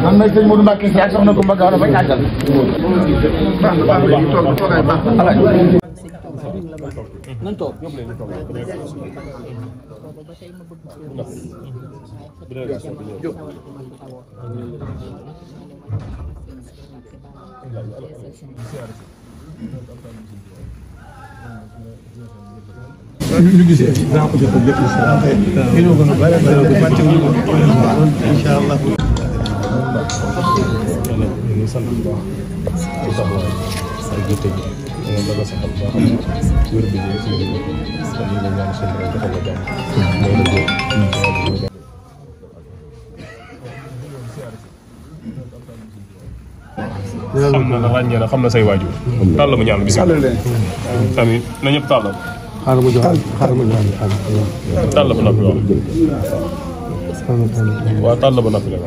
man nag sëñ Modou Mbacke Sy ak soxna Coumba Gawlo bañ àggal. nan toog. ñu gisee daa ko jot a lépp incha allah. incha allah. ñu sant bu baax di taxawaay ak gerte gi moom la ko saxal baax wér bi ñu ngi ñaan suñu borom defal la jàmm mooy la góor xam na ràññee na xam na say waajur tàll ma ñaan bisimilah tamit na ñëpp tàllal xaaral ma jox tàll ba noppi waaw tàll ba noppi la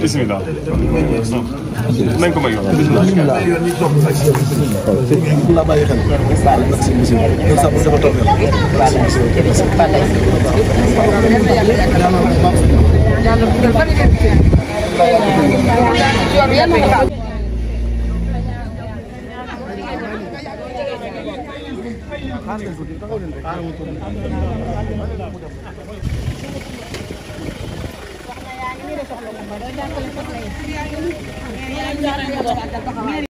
bismillah nañ ko may yoon bismillah la bàyyi xel